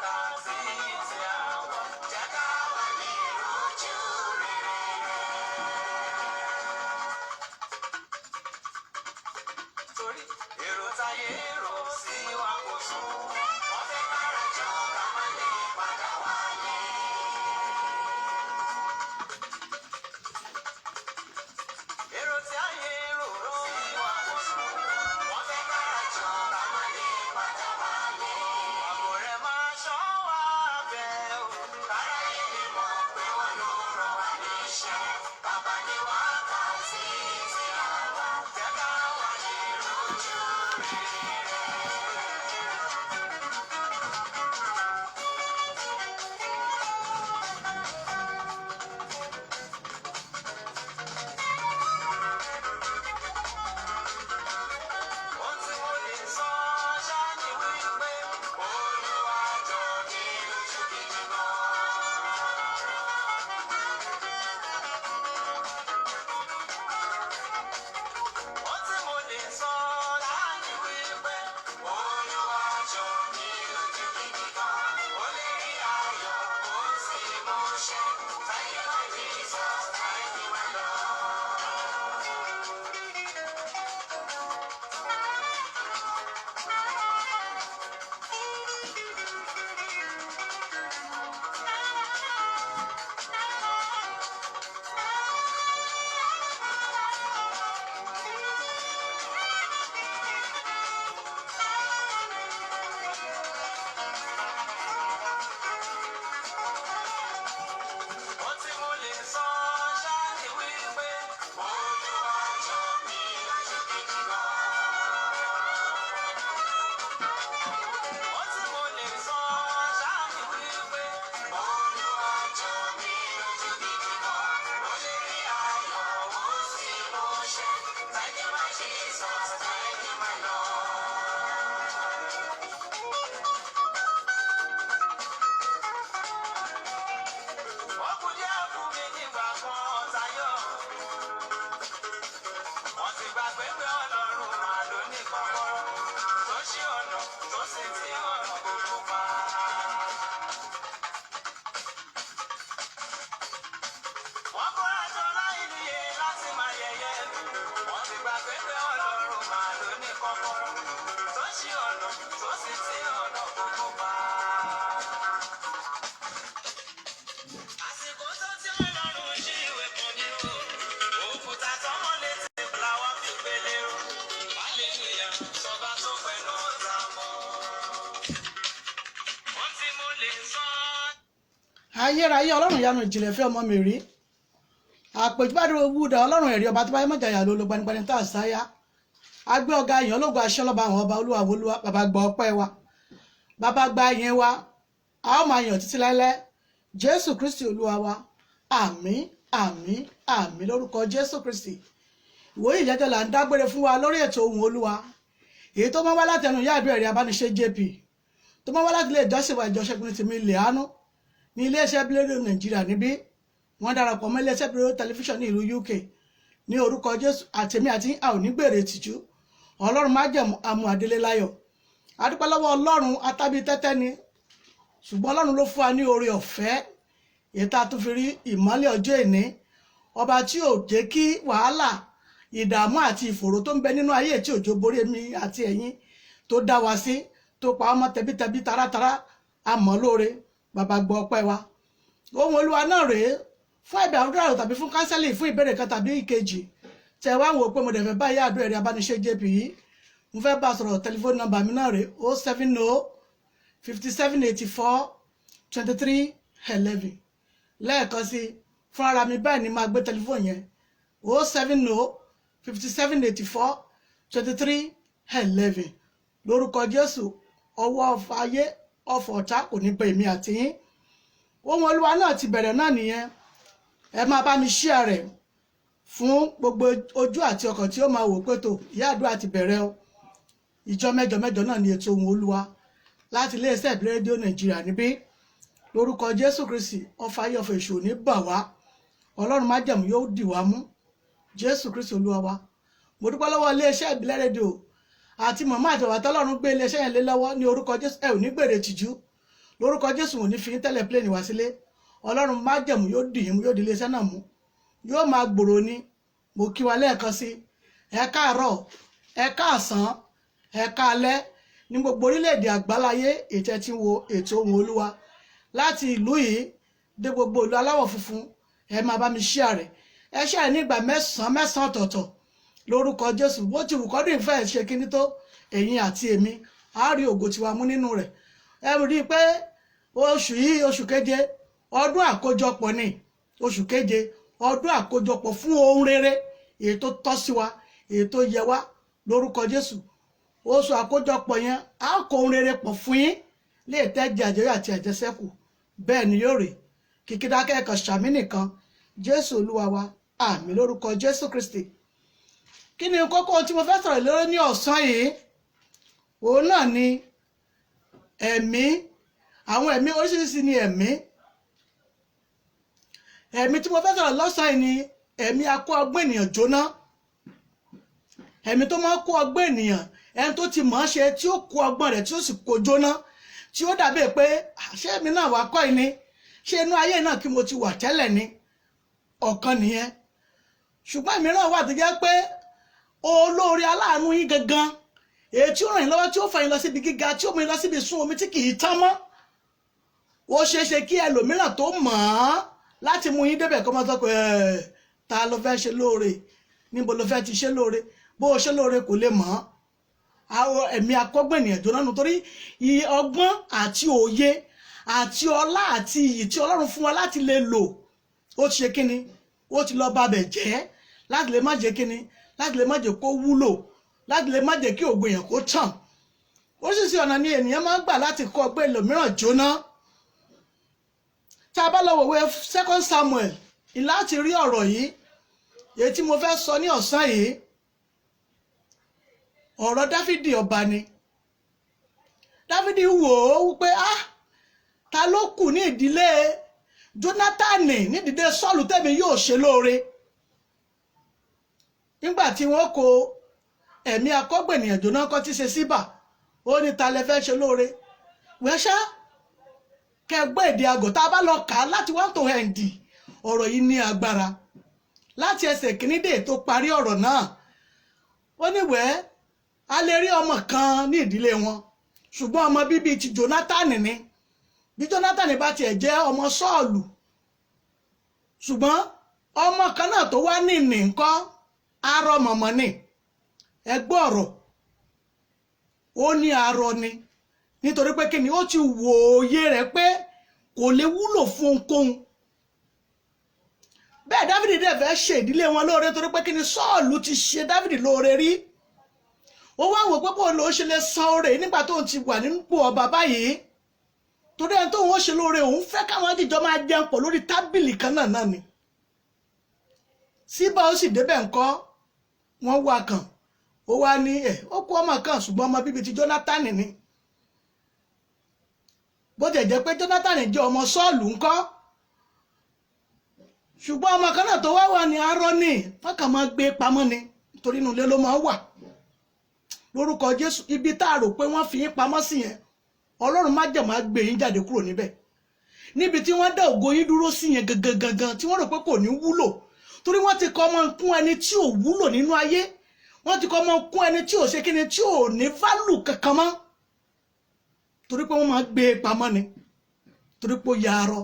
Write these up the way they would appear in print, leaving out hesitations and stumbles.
wákàtí tí a wà, jẹ́ ká wà lè rojú rere rẹ̀. Torí èrò táyé rò sí wa kò sùn, wọ́n fẹ́ kára jọ ká má lè padà wálé. Èrò tí ayé rò sí wa kò sùn, wọ́n fẹ́ kára jọ ká má lè padà wálé. Ààbò rẹ̀ máa ṣọ́ wa bẹ́ẹ̀ o, káráyé lè mọ̀ pé wọ́n ló rán wa níṣẹ́. Bàbá ní wákàtí tí a wà, jẹ́ ká wà lè rojú rere rẹ̀. Ohun tí mo lè sọ ṣáá ni wípé Olúwa jọ mí lójú gidi gan. Ohun tí mo lè sọ ṣáá ni wípé Olúwa jọ mí lójú gidi gan. Ó lè rí ayọ̀, ó sì mú ṣẹ. Thank you, my Jesus, thank you, my Lord. Ohun tí mo lè sọ ṣáá ni wípé Olúwa jọ mí lójú gidi gan. Ohun tí mo lè sọ ṣáá ni wípé Olúwa jọ mí lójú gidi gan. Ó lè rí ayọ̀, ó sì mú ṣẹ. Thank you, my Jesus, thank you, my Lord. Ó kù díẹ̀ fún mi nígbà kan tayọ. Wọ́n ti gbàgbé pé Ọlọ́run máa ló ní kọ́kọ́rọ́ tó ṣí ọ̀nà tó sì ti ọ̀nà gbogbo pa. Wọ́n kóra jọ láì níye láti máa yẹ̀yẹ́ mi. Wọ́n ti gbàgbé pé Ọlọ́run máa ló ní kọ́kọ́rọ́ tó ṣí ọ̀nà tó sì ti ọ̀nà gbogbo pa. Àsìkò tó tí Ọlọ́run ṣí ìwé kan ní o. Òkúta tọ́mọ létí làwọn fi gbélé o. Hallelujah, sọba tó pẹ̀lú ọ̀tá mọ́. Ohun tí mo lè sọ. Ayérayé Ọlọ́run ìyanu ìjìnlẹ̀ fẹ́ ọmọ mi rí àpèjúbádùn wúdà Ọlọ́run ẹ̀rí ọba tó bá yẹ mọ̀jàyà ló lo gbanigbani tá a sáyà agbé ọ̀gá èèyàn ológo aṣọ́lọ́ba àwọn ọba olúwa olúwa. Bàbá gba ọpẹ́ wa, bàbá gba ìyẹn wa, a ó máa yàn títí láéláé. Jésù Kristi Olúwa wa, àmín, àmín, àmín lórúkọ Jésù Kristi. Ìwòye ìjẹjọ là ń dágbére fún wa lórí ètò Ohùn Olúwa, èyí tó máa wá láti ẹnu ìyá àdúrà ẹ̀rí abániṣe JP, tó máa wá láti ilé ìjọsìn wa, ìjọsìn tèmi ilẹ̀ àánú ní iléeṣẹ́ bílédò Nàìjíríà níbí. Wọ́n darapọ̀ mọ́ iléeṣẹ́ bílédò tẹlifíṣàn ní ìlú UK. Ní orúkọ Jésù, àtèmi àti a ò ní gbèrè tìjú. Ọlọ́run májẹ̀mú amú adélé láyọ̀. Adúpẹ́ lọ́wọ́ Ọlọ́run. Atábí tẹ́tẹ́ ni, ṣùgbọ́n Ọlọ́run ló fún wa ní oore ọ̀fẹ́ èyí tá a tún fi rí ìmọ́lẹ̀ ọjọ́ ìní. Ọba tí ò jẹ́ kí wàhálà, ìdààmú àti ìfòòró tó ń bẹ nínú ayé tí òjò borí èmi àti ẹ̀yin, tó dá wa sí, tó pa ọmọ tẹbítẹbí taratara, àmọ́ lóore. Bàbá gbọ́ ọpẹ́ wa. Ohun Olúwa náà rèé. Fún ẹ̀bẹ̀ àdúrà tàbí fún counselling, fún ìbéèrè kan tàbí ìkejì, tẹ wá ń wò pé mo dẹ̀ fẹ́ bá ìyá àdúrà ẹ̀rí abániṣe JP yìí, mo fẹ́ bá a sọ̀rọ̀, tẹlifóònù nọ́mbà mi náà rèé: 070 5784 2311. Lẹ́ẹ̀kan sí, fún ara mi báyìí ni máa gbé tẹlifóònù yẹn: 070 5784 2311. Lórúkọ Jésù, ọwọ́ ọfà ayé, ọfọ̀ ọ̀tá kò ní bẹ èmi àti yín. Ohun Olúwa náà ti bẹ̀rẹ̀ náà nìyẹn. Ẹ máa bá mi share rẹ̀ fún gbogbo ojú àti ọkàn tí ó máa wò pé tó ìyá àdúrà ti bẹ̀rẹ̀ o. Ìjọ mẹ́jọ mẹ́jọ náà ni ètò Ohùn Olúwa láti iléeṣẹ́ ìbílẹ̀ rédíò Nàìjíríà níbí. Lórúkọ Jésù Kristi, ọfà ayé, ọfà èṣù ò ní bà wá. Ọlọ́run májẹ̀mú yóò dì wá mú. Jésù Kristi Olúwa wa. Mo dúpẹ́ lọ́wọ́ iléeṣẹ́ ìbílẹ̀ rédíò àti màmá àti bàbá tọ́lọ́run gbé iléeṣẹ́ yẹn lé lọ́wọ́. Ní orúkọ Jésù, ẹ ò ní gbèrè tìjú. Lórúkọ Jésù, ò ní fi yín tẹ́lẹ̀ pléènì wá sílé. Ọlọ́run májẹ̀mú yóò dì yín mú, yóò di iléeṣẹ́ náà mú, yóò máa gbòòrò ni. Mo kí wa lẹ́ẹ̀kan sí, ẹ káàárọ̀, ẹ káàsán, ẹ káalẹ́ ní gbogbo orílẹ̀-èdè àgbáláyé ètò tí ń wo ètò Ohùn Olúwa láti ìlú yìí dé gbogbo ìlú aláwọ̀ funfun. Ẹ máa bá mi share rẹ̀, ẹ share ní ìgbà mẹ́sàn-án mẹ́sàn-án ọ̀tọ̀ọ̀tọ̀. Lórúkọ Jésù, bó ti wù kọ́dún ìfẹ́ ṣe kíní tó, ẹ̀yin àti èmi á rí ògo tiwa mú nínú rẹ̀. Ẹ rí i pé oṣù yìí, oṣù keje, ọdún àkójọpọ̀ ni. Oṣù keje, ọdún àkójọpọ̀ fún ohun rere èyí tó tọ́ sí wa, èyí tó yẹ wá. Lórúkọ Jésù, oṣù àkójọpọ̀ yẹn á kó ohun rere pọ̀ fún yín lè tẹ́jẹ̀ àjẹyọ̀ àti àjẹsẹ́kù. Bẹ́ẹ̀ ni yóò rí. Kìkìdá kẹ́kọ̀ọ́ sàmì nìkan. Jésù Olúwa wa, àmín, lórúkọ Jésù Kristi. Kí ni kókó tí mo fẹ́ sọ̀rọ̀ lórí ní ọ̀sán yìí? Òun náà ni ẹ̀mí. Àwọn ẹ̀mí oríṣiríṣi ni ẹ̀mí. Ẹ̀mí tí mo fẹ́ sọ̀rọ̀ lọ́sàn-án yìí ni ẹ̀mí akó ọgbọ́n ènìyàn jóná, ẹ̀mí tó máa ń kó ọgbọ́n ènìyàn, ẹni tó ti mọ̀ ọ́n ṣe, tí ó kó ọgbọ́n rẹ̀, tí ó sì kó jóná, tí ó dàbí pé ṣé èmi náà wà kọ́ ni, ṣé inú ayé náà kí mo ti wà tẹ́lẹ̀ ni. Ọ̀kan nìyẹn. Ṣùgbọ́n mìíràn wà tó jẹ́ pé olóore aláàánú yín gangan, èyí tí ó ràn yín lọ́wọ́, tí ó fà yín lọ síbi gíga, tí ó mú yín lọ síbi sún omi tí kì í tán mọ́, ó ṣeé ṣe kí ẹlòmíràn tó mọ̀ ọ́n láti mú yín débẹ̀ kó máa sọ pé ta ló fẹ́ ṣe lóore? Níbo ló fẹ́ ti ṣe lóore? Bó o ṣe lóore, kò lè mọ̀ ọ́n. Àwọn ẹ̀mí akọ́gbọ́n ènìyàn jóná nù, torí ọgbọ́n àti òye àti ọlá àti iyì tí Ọlọ́run fún wa láti lè lò, ó ti ṣe kíni? Ó ti lọ babẹ̀ jẹ́, láti lè má jẹ́ kíni, láti lè má jẹ́ kó wúlò, láti lè má jẹ́ kí ògo èèyàn kó tàn. Oríṣiríṣi ọ̀nà ni ènìyàn máa ń gbà láti kọ́ ọgbẹ́ ẹlòmíràn jóná. Tá a bá lọ wòwe Second Samuel láti rí ọ̀rọ̀ yìí, èyí tí mo fẹ́ sọ ní ọ̀sán yìí, ọ̀rọ̀ Dáfídì ọba ni. Dáfídì wò ó wípé, ah, ta ló kù ní ìdílé Jónátánì, ní ìdílé Sọ́ọ̀lù, tẹ̀mí yóò ṣe lóore? Nígbà tí wọ́n kó ẹ̀mí akọ́gbènìyàn jóná kọ́ tí ṣe síbà, ó ní, ta lẹ fẹ́ ṣe lóore? Wẹ́ṣá kẹgbẹ́ èdè àgọ́. Tá a bá lọ kà á láti one to end, ọ̀rọ̀ yìí ní agbára. Láti ẹsẹ̀ kìíní dé tó parí ọ̀rọ̀ náà, ó ní wẹ́ẹ́ a lè rí ọmọ kan ní ìdílé wọn, ṣùgbọ́n ọmọ bíbí ti Jónátánì ni. Bí Jónátánì bá tiẹ̀ jẹ́ ọmọ Sọ́ọ̀lù, ṣùgbọ́n ọmọ kan náà tó wá ní nìǹkọ́ arọ mọ̀mọ́ ni. Ẹgbẹ́ ọ̀rọ̀, ó ní arọ ni, nítorí pé kíni? Ó ti wòye rẹ̀ pé kò lè wúlò fún ohunkóhun. Bẹ́ẹ̀ Dáfídì dẹ̀ fẹ́ ṣe ìdílé wọn lóore, torí pé kíni? Sọ́ọ̀lù ti ṣe Dáfídì lóore rí. Ó wá wò pé bó ló ṣe lè san oore nígbà tóun ti wà nípò ọba báyìí, torí ẹni tóun ó ṣe lóore, òun fẹ́ káwọn jíjọ máa jẹun pọ̀ lórí tábìlì kan náà náà ni. Síbà ó sì débẹ̀ ńkọ́, wọ́n wá kàn, ó wá ní ẹ̀ ó kú ọmọ kan, ṣùgbọ́n ọmọ bíbí ti Jónátánì ni. Bó tẹ̀ jẹ́ pé Jónátánì jẹ́ ọmọ Sọ́ọ̀lù ńkọ́, ṣùgbọ́n ọmọ kan náà tó wá wà ní arọ́ ni, wọ́n kàn máa gbé pamọ́ ni, torí inú ilé ló máa wà. Lórúkọ Jésù, ibi tá a rò pé wọ́n fi yín pamọ́ sí yẹn, Ọlọ́run májẹ̀mú á gbé yín jáde kúrò níbẹ̀. Níbi tí wọ́n dá ògo yín dúró sí yẹn gangan gangan, tí wọ́n rò pé kò ní wúlò, torí wọ́n ti kọ́ ọmọ kún ẹni tí ò wúlò nínú ayé, wọ́n ti kọ́ ọmọ kún ẹni tí ò ṣe kíni, tí ò ní value kankan mọ́, torí pé wọ́n máa gbé e pamọ́ ni, torí pé ó ya arọ.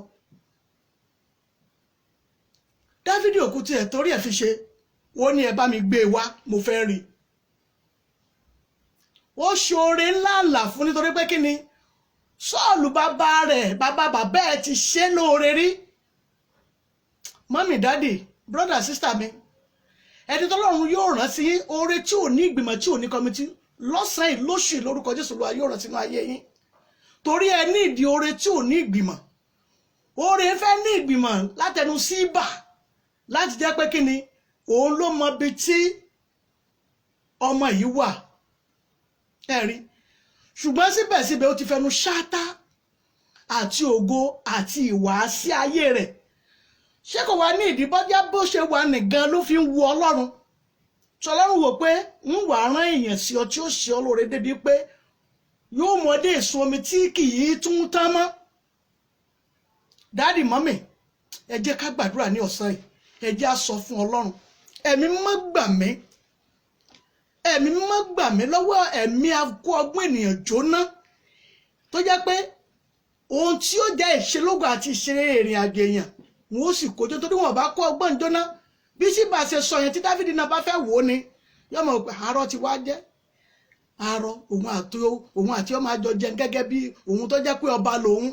Dáfídì òkú tiẹ̀ torí ẹ̀ fi ṣe, ó ní, "Ẹ bá mi gbé e wá, mo fẹ́ rí i." Ó ṣoore ńlá ńlá fún, nítorí pé kíni? Sọ́ọ̀lù bàbá rẹ̀, bàbá bàbá ẹ̀ ti ṣe lóore rí. Mummy, daddy, brother, sister mi, ẹni tọ́lọ́run yóò rán sí oore tí ò ní ìgbìmọ̀, tí ò ní committee, lọ́sàn-án yìí, lóṣù yìí, lórúkọ Jésù Olúwa yóò rán sínú ayé yín, torí ẹ ní ìdí oore tí ò ní ìgbìmọ̀. Oore fẹ́ ní ìgbìmọ̀ látẹnu síbà, láti jẹ́ pé kí ni? Òun ló mọ ibi tí ọmọ yìí wà. Ẹ rí, ṣùgbọ́n síbẹ̀síbẹ̀, ó ti fẹnu ṣáátá àti ògo àti ìwàásí ayé rẹ̀. Ṣé kò wá ní ìdí bọ́já bó ṣe wà nìgan ló fi ń wu Ọlọ́run tí Ọlọ́run wò pé ń wà rán èèyàn sí ọ tí ó ṣe ọ lóore débi pé yóò mọ dé èso omi tí kì í tún tán mọ́? Daddy, mummy, ẹ jẹ́ ká gbàdúrà ní ọ̀sán yìí. Ẹ jẹ́ á sọ fún Ọlọ́run: Ẹ̀mí mímọ́, gbà mí. Ẹ̀mí mímọ́, gbà mí lọ́wọ́ ẹ̀mí akó ọgbọ́n ènìyàn jóná, tó jẹ́ pé ohun tí ó jẹ́ ìṣelógo àti ìṣeré ìrìn àjò èèyàn, wọn ó sì kójó torí wọn bá kó ọgbọ́n jóná. Bí síbà ṣe sọ yẹn, tí Dáfídì náà bá fẹ́ wò ó ni, yóò mọ̀ pé àárọ̀ ti wá jẹ́ àárọ̀ òun àti ọmọ àjọ jẹun gẹ́gẹ́ bí òun tó jẹ́ pé ọba lòun.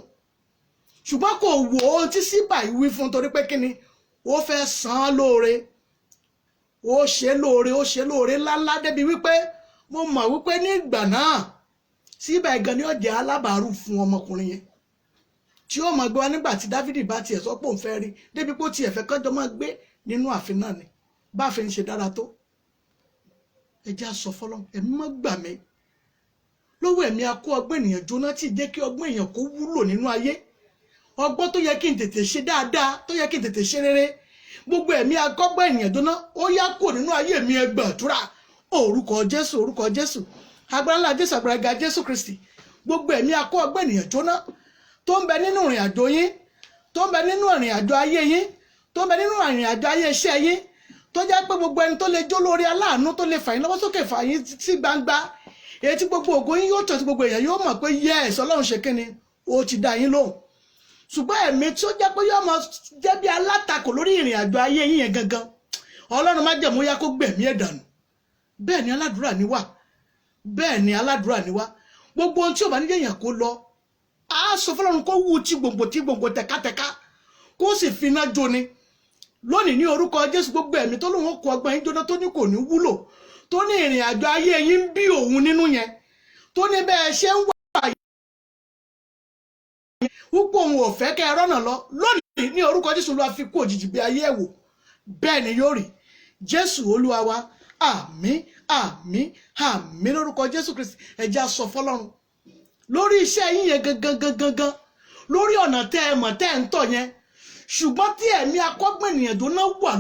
Ṣùgbọ́n kò wò ó tí Síbà yìí wí fún, torí pé kíni? Ó fẹ́ san án lóore, ó ṣe lóore, ó ṣe lóore ńláńlá, débi wípé mo mọ̀ wípé ní ìgbà náà, Síbà gan ni ó jẹ́ alábàárù fún ọmọkùnrin yẹn tí ó máa gbé wá nígbà tí Dáfídì bá tiẹ̀ sọ pé òun fẹ́ rí, débi pé ó tiẹ̀ fẹ́ kọ́jọ́ máa gbé nínú ààfin náà ni. Báàfin ń ṣe dára tó, ẹ jẹ́ á sọ fọ́lọ́run: Ẹ̀mí má gbà mí lọ́wọ́ ẹ̀mí akó ọgbọ́n ènìyàn jóná, tí ì jẹ́ kí ọgbọ́n èèyàn kó wúlò nínú ayé, ọgbọ́n tó yẹ kí n tètè ṣe dáadáa, tó yẹ kí n tètè ṣe rere. Gbogbo ẹ̀mí akọ́gbọ́n ènìyàn jóná, ó yá, kúrò nínú ayé mi. Ẹ gbàdúrà. Orúkọ Jésù, orúkọ Jésù, agbára ńlá Jésù, agbára ga Jésù Kristi. Gbogbo ẹ̀mí akó ọgbọ́n ènìyàn jóná tó ń bẹ nínú ìrìn àjò yín, tó ń bẹ nínú ìrìn àjò ayé yín, tó ń bẹ nínú ìrìn àjò ayé iṣẹ́ yín, tó jẹ́ pé gbogbo ẹni tó lè jó lórí aláàánú, tó lè fà yín lọ́wọ́ sókè, fà yín sí gbangba, èyí tí gbogbo ògo yín yóò tàn, tí gbogbo èèyàn yóò mọ̀ pé yes, Ọlọ́run ṣe kíni? Ó ti dá yín lóhùn. Ṣùgbọ́n ẹ̀mí tí ó jẹ́ pé yóò máa jẹ́ bí alátakò lórí ìrìn àjò ayé yín yẹn gangan, Ọlọ́run májẹ̀mú, yá kó gbẹ̀mí ẹ̀ dànù. Bẹ́ẹ̀ ni aládùúrà ni wá, bẹ́ẹ̀ ni aládùúrà ni wá. Gbogbo ohun tí ò bá ní jẹ́yàn kó lọ, á sọ fọlọ́run kó wú tí gbòǹgbò tí gbòǹgbò, tẹ̀kátẹ̀ká, kó sì finá jóni lónìí ní orúkọ Jésù. Gbogbo ẹ̀mí tó lóun kó ọgbọ́n yín jóná, tó ní kò ní wúlò, tó ní ìrìn àjò ayé yín ń bí òun nínú yẹn, tó ní bẹ́ẹ̀ ṣe ń wà wípé òun ò fẹ́ kẹ́ ẹ rọ́nà lọ lónìí, ní orúkọ Jésù, Olúwa fi kú òjijì bí ayé ẹ̀ wò. Bẹ́ẹ̀ ni yóò rí. Jésù Olúwa wa. Àmín, àmín, àmín lórúkọ Jésù Kristi. Ẹ jẹ́ á sọ fọ́lọ́run lórí iṣẹ́ yín yẹn gangan gangan gangan, lórí ọ̀nà tẹ́ ẹ mọ̀ tẹ́ ẹ ń tọ̀ yẹn, ṣùgbọ́n tí ẹ̀mí akọ́gbọ̀n ènìyàn jóná wà.